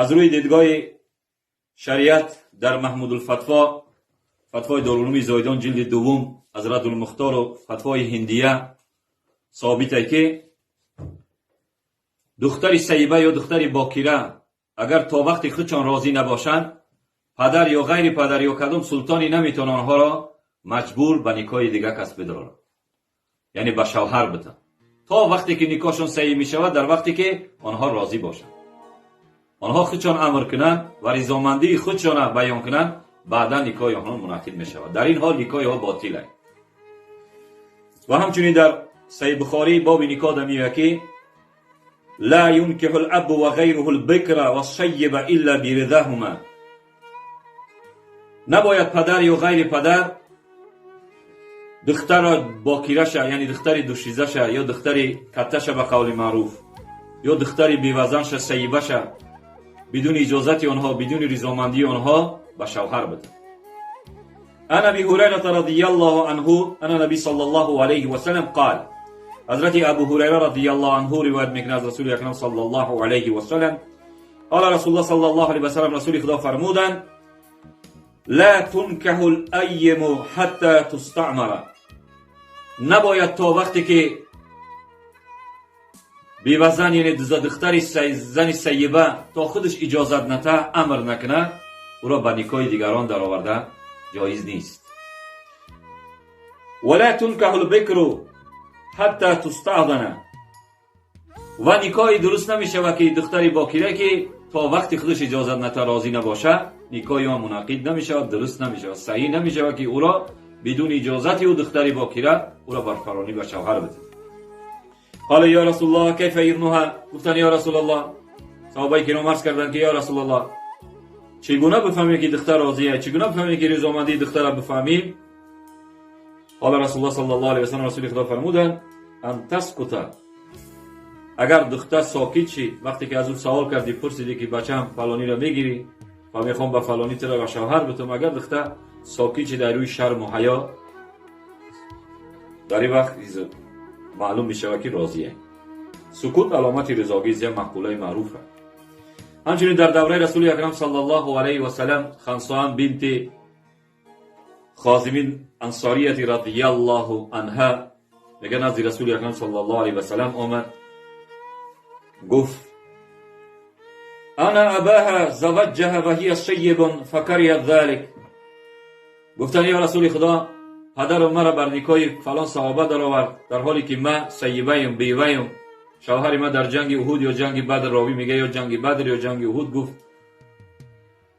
Аз рӯи дидгоҳи шариат дар Маҳмудулфатво, фатвои Дорулулуми Зоҳидон, ҷилди дуввум, аз Раддулмухтору фатвои Ҳиндия собите, ки духтари саиба ё духтари бокира агар то вақти худшон розӣ набошанд, падар ё ғайри падар ё кадом султоне наметавонад онҳоро маҷбур ба никоҳи дигар кас бидорад, яъне ба шавҳар битанд, то вақте ки никоҳшон саҳӣ мешавад, дар вақте ки онҳо розӣ бошанд, онҳо худшон амр кунанд ва ризомандии худшона баён кунанд, баъдан никоҳи онҳо мунақид мешавад. Дар ин ҳол никоҳи ҳо ботил аст. Ва ҳамчунин дар Саҳиҳ Бухорӣ боби никоҳ да меояд, ки لا ينكح الأب وغيره البكر والثيب إلا برضاهما. Набояд падар ё ғайри падар духтара бокираша, яъне духтари душизаша ё духтари катташа, ба қавли маъруф, ё духтари бевазанша, саибаша, бидуни иҷозати онҳо, бидуни ризомандии онҳо ба шавҳар бидад. عن أبي هريرة رضي الله عنه أن النبي صلى الله عليه وسلم قال. ҳазрати Абу Ҳурайра رضي الله عنه ривоят мекунад аз Расули Акрам صلى الله عليه وسلم. قال رسول الله صلى الله عليه وسلم, расули Худо фармуданд: لا تنكح الأيم حتى تستأمر. Набояд то вақте ки бевазан, яъне духтари зани саиба, то худаш иҷозат ната, амр накунад, ӯро ба никоҳи дигарон дароварда ҷоиз нест. ولا تنكح البكر حتى تستأذن. Ва никоҳи дуруст намешавад, ки духтари бокира, ки то вақти худаш иҷозат ната, розӣ набошад, никоҳи он мунақид намешавад, дуруст намешавад, саҳӣ намешавад, ки ӯро бидуни иҷозати ӯ, духтари бокира, ӯро бар фалонӣ ба шавҳар бидед. قال يا رسول الله كيف إذنها. Гуфтанд: ё Расулаллоҳ, саҳобаи киром арз карданд, ки ё Расулаллоҳ, чӣ гуна бифаҳмем, ки духтар розия? Чӣ гуна бифаҳмем, ки ризомандии духтара бифаҳмем? قال رسول الله صلى الله عليه وسلم, расули Худо фармуданд: أن تسكت. Агар духтар сокит шид, вақте ки аз ӯ савол кардӣ, пурсидӣ, ки бачам, фалониро мегирӣ ва мехоҳам ба фалонӣ туро ба шавҳар битам, агар духтар сокит шид дар рӯи шарму ҳаё, дар ин вақт маълум мешавад, ки розия. Сукут аломати ризогист, як мақулаи маъруфа. Ҳамчунин дар давраи Расули Акрам صلى الله عليه وسلم Хансоам бинти Хозимин Ансорияти رضي الله عنها мега, назди Расули Акрам صلى الله عليه وسلم омад, гуфт: إن أباها زوجها وهي ثيب فكرهت ذلك. Гуфтанд: ё Расули Худо, падару маро бар никоҳи фалон саҳоба даровард, дар ҳоле ки ман саибаем, беваем. Шавҳари ман дар ҷанги Уҳуд ё ҷанги Бадр, ровӣ мега, ё ҷанги Бадр ё ҷанги Уҳуд, гуфт,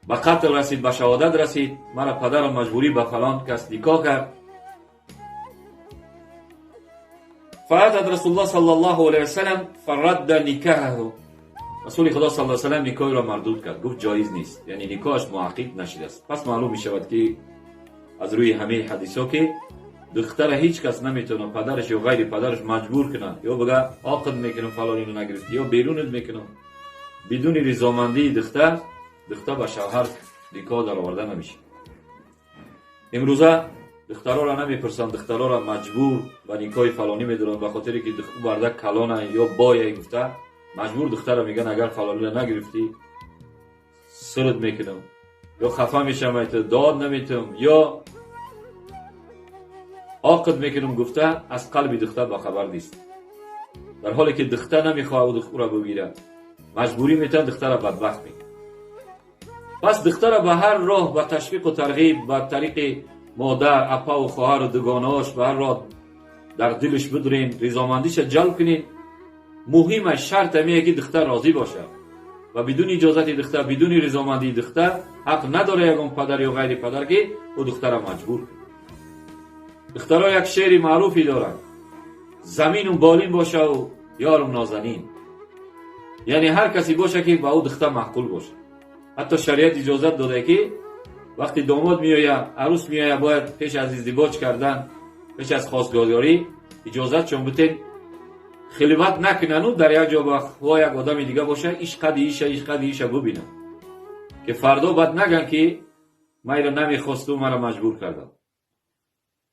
ба қатл расид, ба шаҳодат расид. Мара падарам маҷбурӣ ба фалон кас никоҳ кард. فأتت رسول الله صلى الله عليه وسلم فرد نكاحه. Расули Худо صلى الله عليه وسلم никоҳро мардуд кард, гуфт, ҷоиз нест, яъне никоҳаш муаққид нашидааст. Пас маълум мешавад, ки аз рӯи ҳамаи ҳадисҳо, ки духтара ҳеҷ кас наметавонад, падараш ё ғайри падараш, маҷбур кунад ё бага оқид мекунам, фалониро нагирифтӣ ё берунат мекунам. Бидуни ризомандии духтар, духтар ба шавҳар никоҳ дароварда намешавад. Имрӯза духтароро намепурсанд, духтароро маҷбур ба никоҳи фалонӣ медоранд, ба хотире ки барда калона ё боя гуфта, маҷбур духтара мегӯянд: агар фалониро нагирифтӣ, сирт мекунам ё хафа мешавам, дод наметавам ё оқид мекунам гуфта, аз қалби духтар бахабар нест. Дар ҳоле ки духтар намехоҳад ӯро бигирад, маҷбурӣ метавон, духтара бадбахт мекунад. Пас духтара ба ҳар роҳ, ба ташвиқу тарғиб, ба тариқи модар, апаву хоҳару дугонаош, ба ҳар роҳ дар дилаш бидурен, ризомандиша ҷалб кунед. Муҳимаш, шарт ҳамие, ки духтар розӣ бошад ва бидуни иҷозати духтар, бидуни ризомандии духтар ҳақ надора ягон падар ё ғайри падар, ки ӯ духтара маҷбур кунад. Духтаро як шеъри маъруфе доранд: замину болин бошаву ёрум нозанин. Яъне ҳар касе боша, ки ба ӯ духтар маъқул бошад. Ҳатто шариат иҷозат додае, ки Вақти домод меояд, арӯс меояд, бояд пеш аз издивоҷ кардан, пеш аз хостгорӣ иҷозат чон бутен, хилват накунану дар як ҷо бо як одами дига боша, иш қади иша, иш қади иша бубинанд, ки фардо баъд наган, ки ман иро намехосту, маро маҷбур кардам.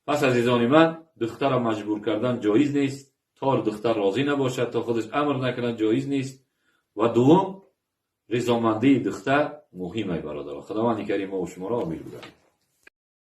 Пас, азизони ман, духтарро маҷбур кардан ҷоиз нест, то духтар розӣ набошад, то худаш амр накунад, ҷоиз нест. Ва дуввум, ризомандии духтар муҳим ай, бародаро. Худованди карим мову шуморо омил бигардад.